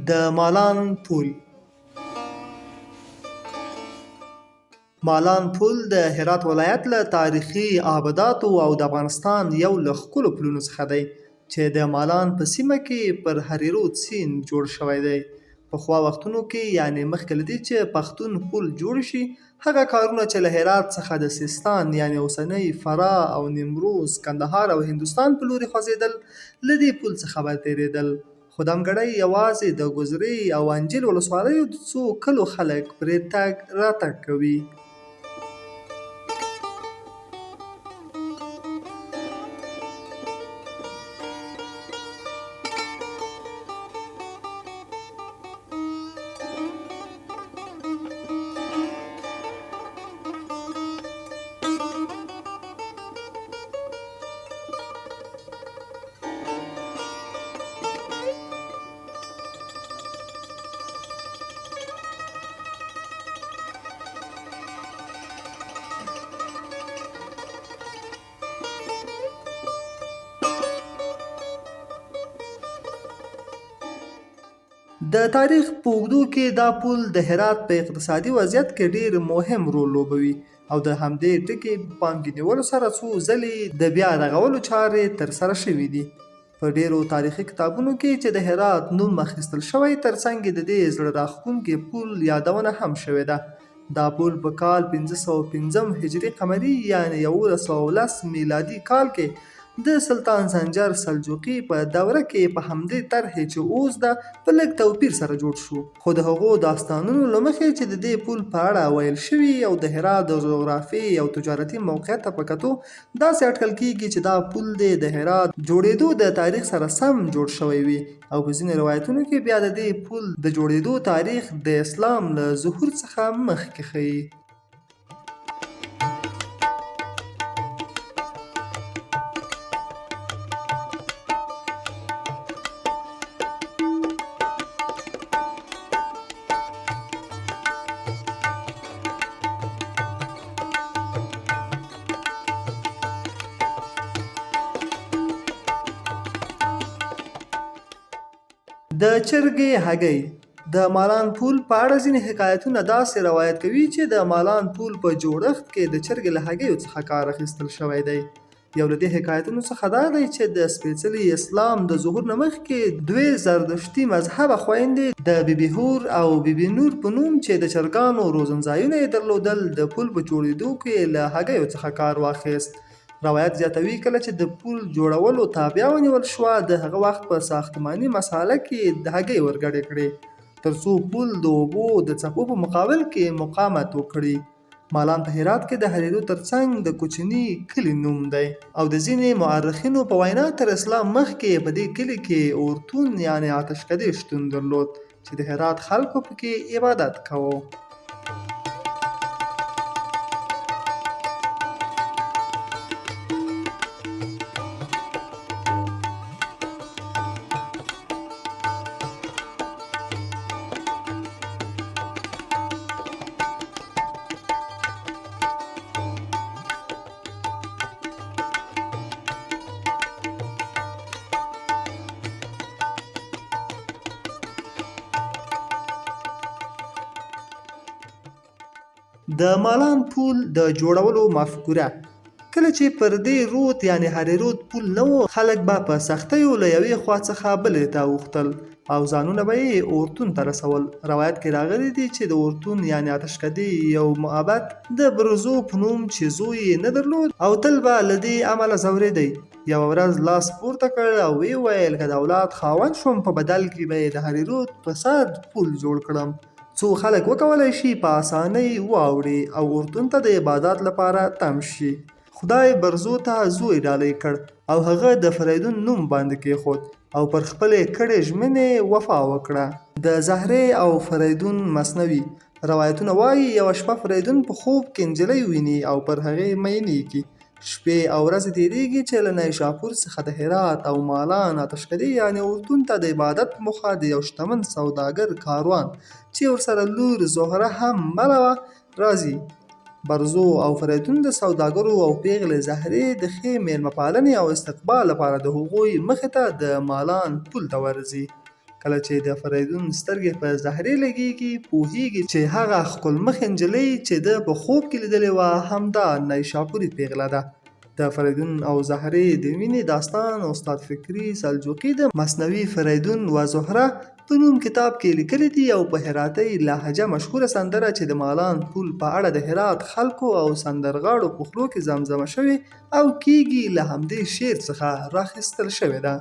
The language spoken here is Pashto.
د مالان پل. مالان پل د هرات ولایت له تاریخي آبداتو او د افغانستان یو له ښکلو پلونو څخه دی چې د مالان په سیمه کې پر هریرود سیند جوړ شوی دی. پخوا وختونو کې، یعنې مخکې له دې چې پښتون پل جوړ شي، هغه کارونه چې له هرات څخه د سیستان، یعنې اوسنۍ فراه، او نیمروز، کندهار او هندوستان په لوري خوځېدل، له دې پل څخه به تېرېدل. خو دمګړۍ یوازې د ګذرې او انجیل ولسوالیو د څو کلو خلک پرې تګ راتګ کوي. د تاریخ په اوږدو کې دا پل د هرات په اقتصادي وضعیت کې ډېر مهم رول لوبوي او د همدې ټکي په پام کې نیولو سره څو ځلې د بیا رغولو چارې ترسره شوې دي. په ډېرو تاریخي کتابونو کې چې د هرات نوم اخیستل شوی، ترڅنګ یې د دې زړه راښکونکي پل یادونه هم شوې ده. دا پل په کال 505 هجري قمري یعنې 1110 میلادي کال کې د سلطان سنجر سلجوقي په دوره کې په همدې طرحې چې اوس ده په لږ توپیر سره جوړ شو. خو د هغو داستانونو له مخې چې د دې پل په اړه ویل شوي او د هرات د جغرافیې او تجارتي موقعیت ته په کتو داسې اټکل کېږي چې دا پل دې د هرات جوړېدو د تاریخ سره سم جوړ شوی وي او په ځینو روایتونو کې بیا د دې پل د جوړېدو تاریخ د اسلام له ظهور څخه مخکې ښيي. د چرګې هګۍ. د مالان پول په اړه ځینې حکایتونه داسې روایت کوي چې د مالان پول په جوړښت کې د چرګې له هګیو څخه کار اخیستل شوی دی. یو له دې حکایتونو څخه دا دی چې د سپېڅلي اسلام د ظهور نه مخکې دوې زردشتي مذهبه خویندې د بي بي حور او بي بي نور په نوم چې د چرګانو روزنځایونه یې درلودل د پول په جوړېدو کې له هګیو څخه کار واخیست. روایت زیاتوي کله چې د پول جوړولو تابیا ونیول شوه د هغه وخت په ساختماني مساله کې هګۍ ورګډې کړې تر څو پول د اوبو د څپو په مقابل کې مقاومت وکړي. مالان په هرات کې د هریرود تر څنګ د کوچني کلي نوم دی او د ځینې مؤرخینو په وینا تر اسلام مخکې په دې کلي کې اورتون یعنې آتشکدې شتون درلود چې د هرات خلکو پکې عبادت کاوه. د مالان پول د جوړولو مفکوره. کله چې پر دې رود یعنې هریرود پول نه و، خلک به په سختیو له یوې خوا څخه بلې ته اوښتل او ځانونه به یې اورتون ته رسول. روایت کې راغلي دي چې د اورتون یعنې آتشکدې یو معبد د برزو په نوم چې زوی یې نه درلود او تل به له دې امله ځورېدی، یوه ورځ لاس پورته کړ او ویې ویل که د اولاد خاوند شوم په بدل کې به یې د هریرود په سر پول جوړ کړم څو خلک وکولای شي په اسانۍ واوړي او اورتون ته د عبادت لپاره تم شي. خدای برزو ته زوی ډالۍ کړ او هغه د فریدون نوم باندې کېښود او پر خپلې کړې ژمنې وفا وکړه. د زهرې او فریدون مثنوي. روایتونه وايي، یوه شپه فریدون په خوب کې نجلۍ ویني او پر هغې مئینېږي. شپې او ورځې تېرېږي چې له نیشاپور څخه د هرات او مالان آتشکدې یعنې اورتون ته د عبادت په موخه د یو شتمن سوداګر کاروان چې ورسره لور زهره هم مله وه راځي. برزو او فریدون د سوداګرو او پېغلې زهرې د ښې مېلمه پالنې او استقبال لپاره د هغوی مخې ته د مالان پل ته ورځي. کله چې د فریدون سترګې په زهرې لګېږي، پوهېږي چې هغه ښکلمخې نجلۍ چې ده په خوب کې لیدلې وه، همدا نیشاپوري پېغله ده. د فریدون او زهرې د مینې داستان استاد فکري سلجوقي د مثنوي فریدون و زهره په نوم کتاب کې لیکلی دی او په هراتۍ لهجه مشهوره سندره چې د مالان پول په اړه د هرات خلکو او سندرغاړو په خولو کې زمزمه شوې او کېږي، له همدې شعر څخه راخیستل شوې ده.